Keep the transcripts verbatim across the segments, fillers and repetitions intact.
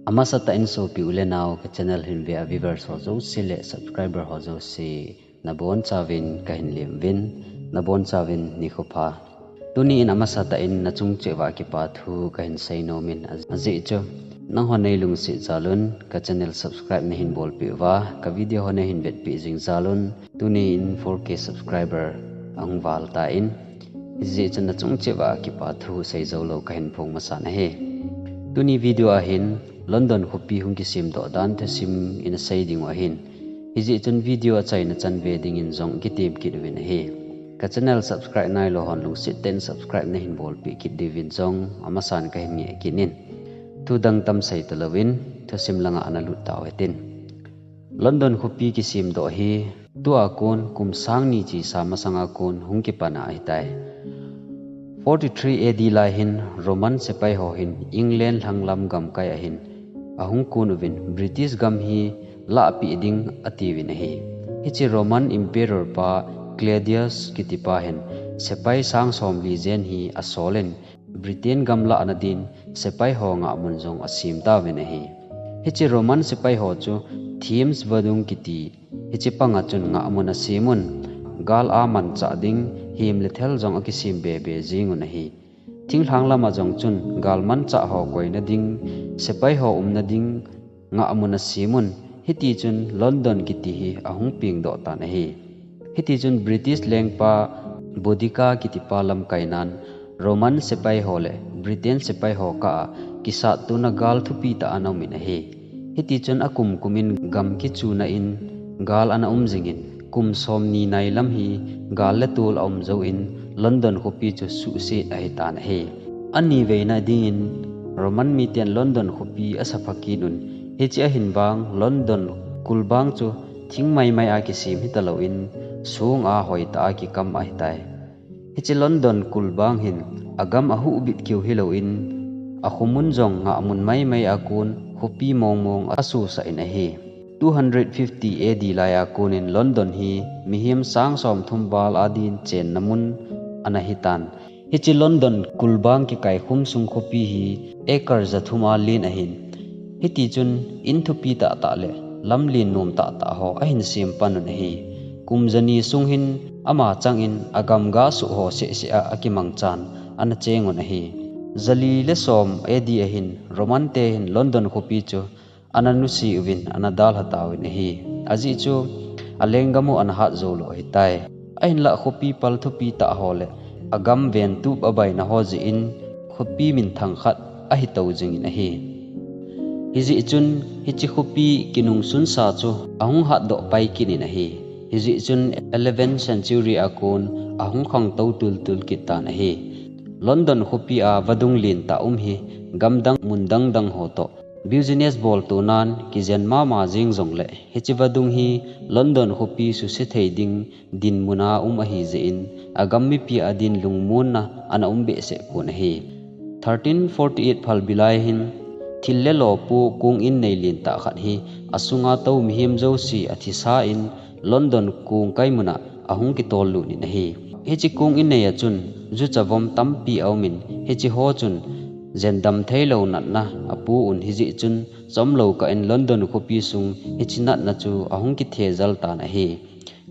Amasatah in sopi u le nao ka channel hin ve a viewers ho jouse le subscriber ho jouse nabonchauvin kahin lemuvin, nabonchauvin nikho pha. Tuni in amasatah in nachung cheh uva kipa thu kahin seinom in, ajeh chu nangho neilungset jal un ka channel subscribe nahin bolpeh uva, ka video ho nahin vetpeh jing jal un, tuni in four K subscriber ahung val tan, hijeh chun nachung cheh uva kipa thu seijou lou kahin phong masan ahi. Tuni video a hin London khopi hung kisemdoh dan thusim ina sei dingu ahin, hijeh chun video achaina chan ve dingin jong kitem kit uvin ahi. Ka channel subscribe nailou hon lungset tah in subscribe nahin bolpeh kit diuvin jong amasan kahin ngeh kit in. Thu dang tam sei talouvin thusim langa ana lut tau hitin. London khopi kisemdoh hi tua kon kum sang ni chesa masanga kon hung kipan ahitai. Forty-three A D lai hin Roman sepai ho hin England lhanglam gamkai a hin ahung kun uvin British gam hi lahpeh ding atiuvin ahi. Hiche Roman Emperor pa Claudius kitipa hin sepai sang somli jen hi asolin Britain gam lahna din sepai ho ngahmun jong asem tauvin ahi. Hiche Roman sepai ho chu Thames vadung kiti hiche panga chun ngahmun asemun, gal a manchah ding hem le thel jong akisem bebe jingun ahi. Thinglhang lama jong chun gal manchah ho koina ding, sepai ho umna ding ngahmun asemun, hitichun London kiti hi ahung pengdoh tan ahi. Hitichun British lengpa Boudica kitipa lamkainan Roman sepai ho le Britain sepai ho kah a kisattona gal thupi tah ana umin ahi. Hitichun akum kumin gam kichuna in gal ana um jingin, kum somni nai lam hi gal le tol aum jouvin London khopi chu suhset ahitan ahi. Aniveina dingin Roman miten London khopi asapha kit un, hiche ahin vang London kulbang chu thing maimai a kisem hitalouvin, songa hoitah a kikam ahitai. Hiche London kulbang hin agam ahuhbit keu hilouvin, akhomun jong ngahmun maimai a kon khopi mongmong asosah in ahi. Two hundred fifty A D lai a konin London hi mihem sang somthum val a din chenna mun ana hitan. Hiche London kulbang kikaikhum sung khopi hi acre jathum a len ahin, hitichun in thupi tahtah le lamlen nom tahtah ho ahin sem panun ahi. Kum jani sung hin ama changin agam gasoh ho sehseh a akimangchan ana chengun ahi. Jali le som A D a hin Roman te hin London khopi chu ana nusi uvin ana dalha tauvin ahi. Ajeh chu alenggam u ana hat joulou ahitai. Ahinlah khopi pal thupi tah ho le agam ventup abaina ho jeh in khopi minthang khat ahitou jingin ahi. Hijeh chun hiche khopi kinungsunsa chu ahung hatdoh pai kit in ahi. Hijeh chun eleventh century a kon ahung khangtou tultul kit tan ahi. London khopi a vadung lentah um hi gamdang mundang dang ho toh business boltonan kijen mama jeng jongle, hiche vadung hi London khopi suse thei ding dinmun a um ahijeh in, agam mipi a din lungmonna ana um behseh pon ahi. Thirteen forty-eight phalbi lai hin thil le lo pu kong innei lentah khat hi asunga tou mihem jouse athisa in London kongkai muna ahung kitollut in ahi. Hiche kong innei a chun juchavom tampi aumin, hiche ho chun jendam theilou natna apu un, hijeh chun chomlou kah in London khopi sung hiche natna chu ahung kithejal tan ahi.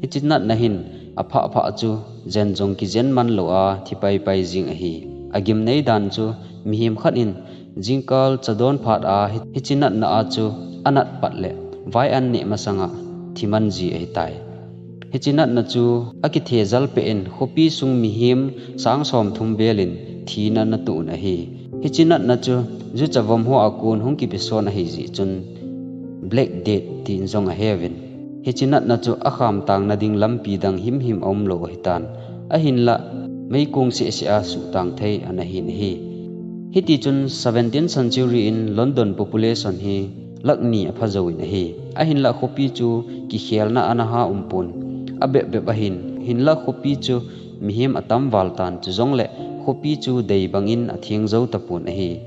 Hiche natna hin aphah phah chu jen jong kijen manlou a thi paipai jeng ahi. Agimnei dan chu mihem khat in jingkal chadon phat a hiche natna a chu anat pat le vai an neh masanga thi man ji ahitai. Hiche natna chu akithejal peh in khopi sung mihem sang somthum vel in thina ana toh un ahi. Hiche natna chu juchavom ho a kon hung kipeson ahijeh chun Black Death tin jong aheuvin, hiche natna chu akhamtang nading lampi dang himhim aumlou ahitan. Ahinlah meikong sehseh a suhtang thei ana hin ahi. Hitichun seventeenth century in London population hi lakh ni apha jouvin ahi. Ahinlah khopi chu kikhelna ana ha umpon, abep bep ahin, hinlah khopi chu mihem atam val tan, chujongle khopi chu dei bangin atheng jou tapon ahi.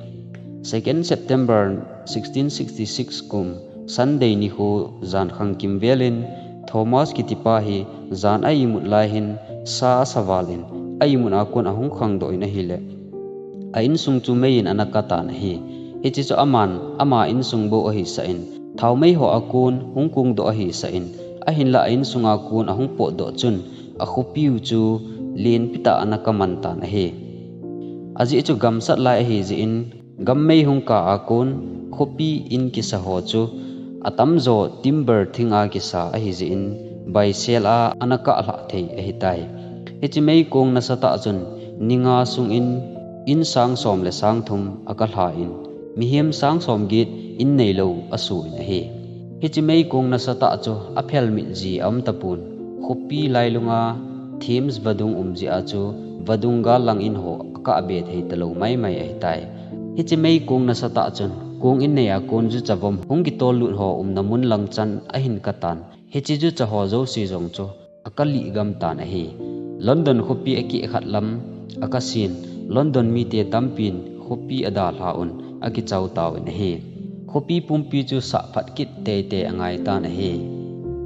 Second September sixteen sixty-six kum Sunday nikho jan khangkim velin Thomas kitipa hi jan a imut lai hin sa asa valin a imut a kon ahung khangdoh in ahile, a insung chu meiyin ana katan ahi. Hiche chu aman ama insung bou ahisah in, thaomei ho a kon hung kong doh ahisah in, ahinlah a insung a kon ahung potdoh chun, akhopi u chu lenpi tah ana kaman tan ahi. Ajeh chu gamsat lai ahi jeh in, gam mei hung kah a kon khopi in kisa ho chu atamjo timber thing a kisa ahi jeh in, buy sell a ana kah lhah thei ahitai. Hiche meikong nasatah chun ni nga sung in in sang som le sang thum akah lha in, mihem sang som get in neilou asu in ahi. Hiche meikong nasatah chu aphelmit ji aum tapon, khopi lailung a Thames vadung um jeh a chu vadung gal lang in ho akah be thei talou maimai ahitai. Hiche meikong nasatah chun kong in nei a kon juchavom hung kitol lut ho umna mun lang chan ahin kah tan. Hiche jucha ho jouse jong chu akah lih gam tan ahi. London khopi akeh khat lam akah sen, London mite tampin khopi adalha un akichao tauvin ahi. Khopi pumpi chu sahphat kit teitei angai tan ahi.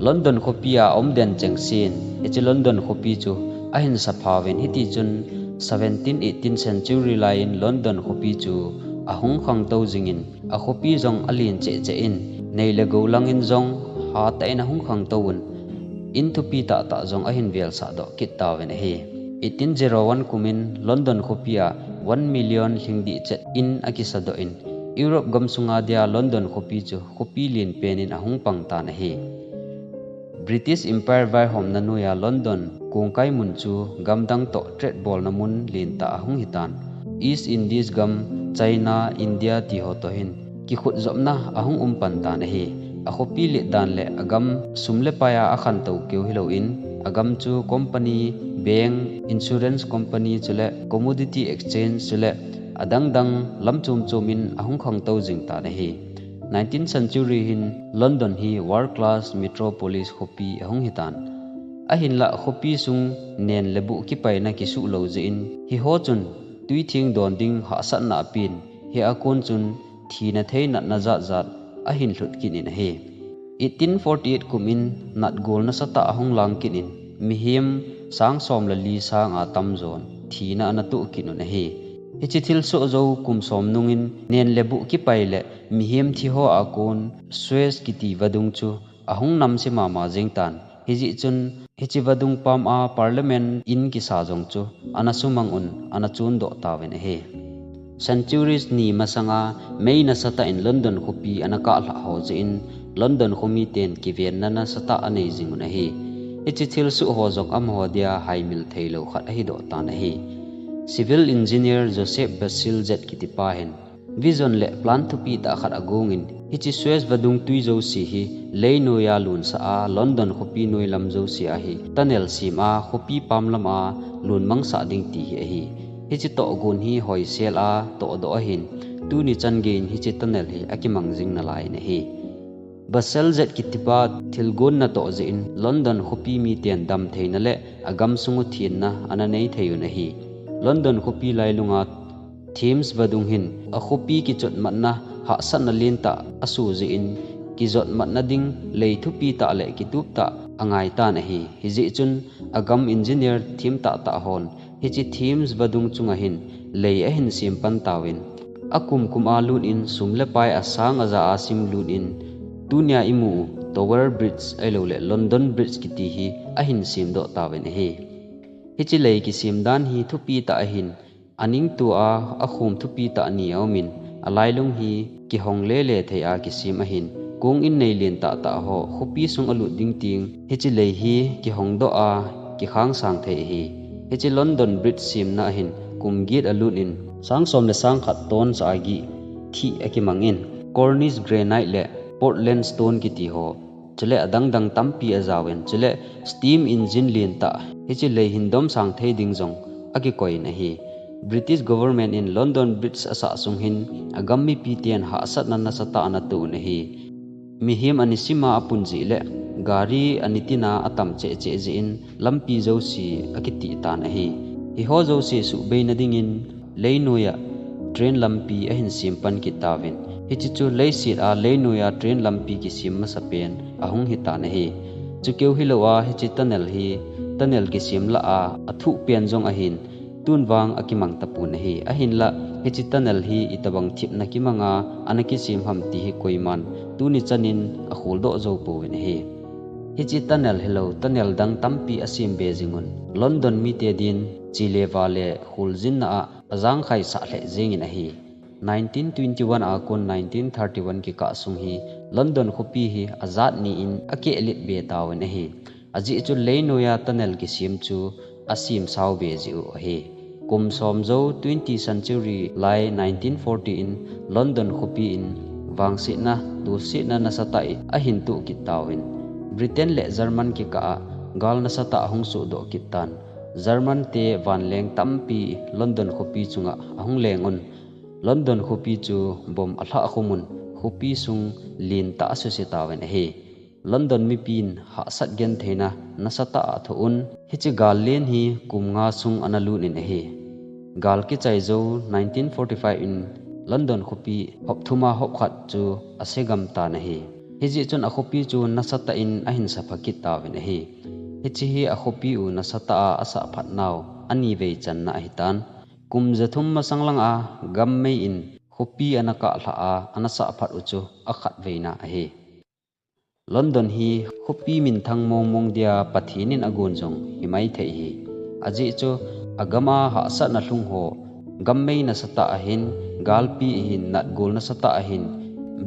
London khopi a aum den chengsen, hiche London khopi chu ahin sapha uvin, hitichun seventeen, eighteen century lai in London khopi chu ahung khangtou jing in, akhopi jong alen cheh cheh in, nei le gou lang in jong hatah in ahung khangtou un, in thupi tahtah jong ahin velsah doh kit tauvin ahi. Eighteen zero one kum in London khopi a one million lhingdih chet in akisa doh in, Europe gamsung a dia London khopi chu khopi lenpen in ahung pang tan ahi. British Empire vaihomna noiya London kongkai mun chu gamdang toh trade bolna mun lentah ahung hitan. East Indies gam, China, India ti ho toh hin kikhutjopna ahung um pan tan ahi. Akhopi let dan le agam sum le pai a akhantou keu hilou in, agam chu company, bank, insurance company chule commodity exchange chule adang dang lam chom chom in ahung khangtou jing tan ahi. Nineteenth century hin London hi world class metropolis khopi ahung hitan. Ahinlah khopi sung nen le buh kipaina kisuh lou jeh in, hiho chun tui theng don ding hahsatna apen, hia kon chun thina thei natna jat jat ahin lhut kit in ahi. Eighteen forty-eight kum in natgol nasatah ahung lang kit in, mihem sang som le li sang a tamjon thina ana toh kit un ahi. Hiche thilsoh jou kum som nung in nen le buh kipai le mihem thi ho a kon Suez kiti vadung chu ahung namse mama jeng tan. Hijeh chun hiche vadung pam a Parliament in kisa jong chu ana sumang un ana chondoh tauvin ahi. Centuries ni masanga mei nasatah in London khopi ana kah lhah ho jeh in London khomiten kivenna nasatah anei jing un ahi. Hiche thilsoh ho jong amaho dia haimil theilou khat ahidoh tan ahi. Civil engineer Joseph Bazalgette kitipa hin vision le plan thupi tah khat agong in, hiche Suez vadung tui jouse hi lei noiya lunsah a, London khopi noi lam jouse a hi tunnel sem a, khopi pam lam a lunmangsah ding ti hi ahi. Hiche tohgon hi hoisel a tohdoh ahin, tuni chan gei in hiche tunnel hi akimang jing nalai in ahi. Bazalgette kitipa thilgon natoh jeh in London khopi miten damtheina le agamsung u thenna ana nei thei un ahi. London khopi lailunga Thames vadung hin akhopi kichotmatna hahsatna lentah asoh jeh in, kijotmatna ding lei thupi tah le kitup tah angai tan ahi. Hijeh chun agam engineer themtah tah hon hiche Thames vadung chunga hin lei ahin sem pan tauvin, akum kum a lut in sum le pai asang aja a sim lut in, tunia imu u Tower Bridge ahilouleh London Bridge kiti hi ahin semdoh tauvin ahi. Hiche lei kisem dan hi thupi tah ahin, aningto a akhom thupi tah ni aumin, alailung hi kihong lele thei a kisem ahin, kong in nei lentah tah ho khopi sung alut ding teng hiche lei hi kihongdoh a kikhangsang thei ahi. Hiche London Bridge semna ahin kum get alut in, sang som le sang khat tonsah a gihthih akimang in, Cornish granite le Portland stone kiti ho chule adang dang tampi ajaovin, chule steam engine lentah hiche lei hin domsang thei ding jong akikoi in ahi. British government in London Bridge asah sung hin agam mipiten hahsatna nasatah ana toh un ahi. Mihem anisim a apun jeh le gari anitin a atam cheh cheh jeh in lampi jouse akitih tan ahi. Hiho jouse suhbeina dingin leinoiya train lampi ahin sem pan kit tauvin, hiche chu leiset a leinoiya train lampi kisem masapen ahung hitan ahi. Chukeu hilou a hiche tunnel hi tunnel kisem lah a athuh pen jong ahin, tun vang akimang tapon ahi. Ahinlah Hiche tunnel hi itobang thipna kimanga ana kisem ham ti hi koiman tuni chanin akhol doh jou pouvin ahi. Hiche tunnel hilou, tunnel dang tampi asem be jingun, London mite din chele vale kholjinna a ajangkhai sah lheh jengin ahi. Nineteen twenty-one a kon nineteen thirty-one kikah sung hi London khopi hi ajat ni in akehlet be tauvin ahi. Ajeh chu leinoiya tunnel kisem chu asem sao be jeh u ahi. Kum som jou twenty century lai nineteen forty in London khopi in vangsetna, tosetna nasatah in ahin toh kit tauvin, Britain le German kikah a gal nasatah ahung sohdoh kit tan. German te vanleng tampi London khopi chunga ahung lengun, London khopi chu bomb alhah khumun, khopi sung lentah asuse tauvin ahi. London mipin hahsat gentheina nasatah a athoh un, hiche gal len hi kum nga sung ana lut in ahi. Gal kichai jou nineteen forty-five in London khopi hop thuma hop khat chu ase gam tan ahi. Hijeh chun akhopi chu nasatah in ahin sapha kit tauvin ahi. Hiche hi akhopi u nasatah a asahphat nau anivei channa ahitan. Kum jathum masang langa gammei in khopi ana kahlhah a ana sahphat u chu akhatveina ahi. London hi khopi minthang mongmong dia Pathen in agon jong himai thei ahi. Ajeh chu agama hahsatna lhung ho, gammei nasatah ahin, galpi ahin, natgol nasatah ahin,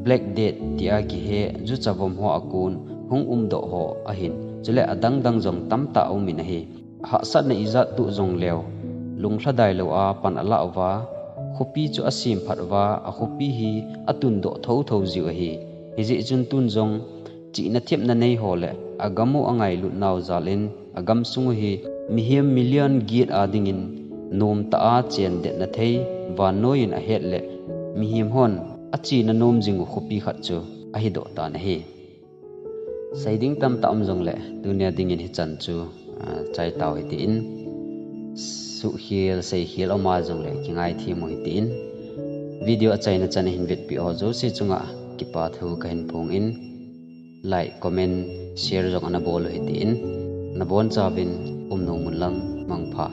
Black Death tia kihe juchavom ho akon hung umdoh ho ahin, chule adangdang jong tamtah aumin ahi. Hahsatna ijat toh jongleu, lunglhadai lou a pan alah uva, khopi chu asemphat uva, akhopi hi atundoh thotho jiu ahi. Hijeh chun tun jong chihna thepna neiho le agam u angailut nau jal in agamsung u hi mihem million get a dingin nomtah a chendetna thei, vannoi in ahet le mihem hon achena nom jing u khopi khat chu ahidoh tan ahi. Sei ding tamtah um jongle tunia dingin hichan chu achaitau hitin, suhkhel seikhel uma jongle kingaithem u hitin, video achaina chan ahin vetpeh ho jouse chunga kipa thu kahin phong in, like, comment, share jong ana bol u hitin, nabonchauvin umnomun lang, mangpha.